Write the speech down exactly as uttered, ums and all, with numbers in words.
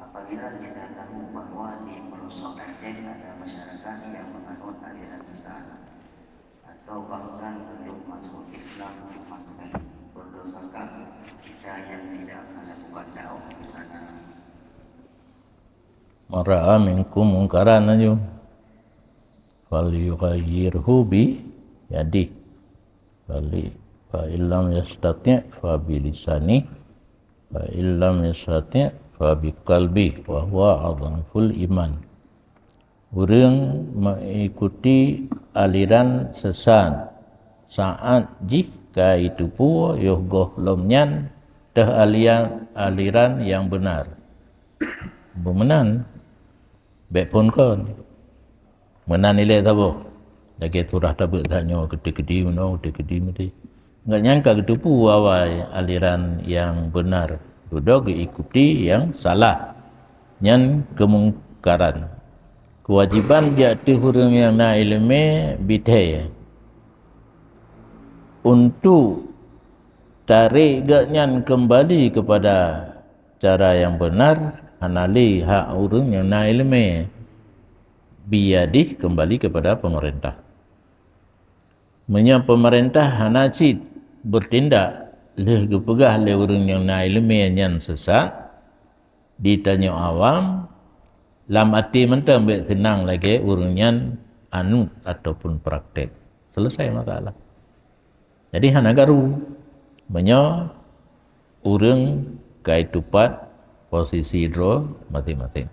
Apabila kita tahu bahwa di pelosok Aceh ada masyarakat yang menganut aliran sesat atau bahkan belum masuk Islam sama sekali, berdosakah kita yang tidak melakukan dakwah ke sana? Man ra'a minkum munkaran aju, falyughayyirhu bi yadih, fa illam yastati' fa bi lisanih, fa illam yastati' fa bi qalbih, wa huwa adhaful iman. Ureuëng mengikuti aliran sesat saat jih ka jiteupeue yoh gohlom nyan teuh aliran, aliran nyang beunar. Beumeunan, bék phon kon. Meunan ilée saboh. Lagée surah tabeuet that nyoe, keuti-keuti meunoe, keuti-keuti meuti. Gobnyan ka geuteupeue awai aliran nyang beunar, dudoe geuikuti nyang salah, nyan keumungkaran. Keuwajéban jak teuh ureuëng nyang na iéleumé bithée untuk tarek gobnyan keumbali keupada cara nyang beunar hana lé hak ureuëng nyang na iéleumé, biyadih keumbali keupada peumeurintah. Meunyoe peumeurintah hana cit beutindak lheueh geupeugah lé ureuëng nyang na iéleumé nyan sesat, di tanyoe awam, lam até mantong bék seunang lagée ureuëng nyan anut ataupun praktek. Selesai masalah. Jadi hana garu meunyoe ureuëng ka jitupat posisi droe maséng-maséng.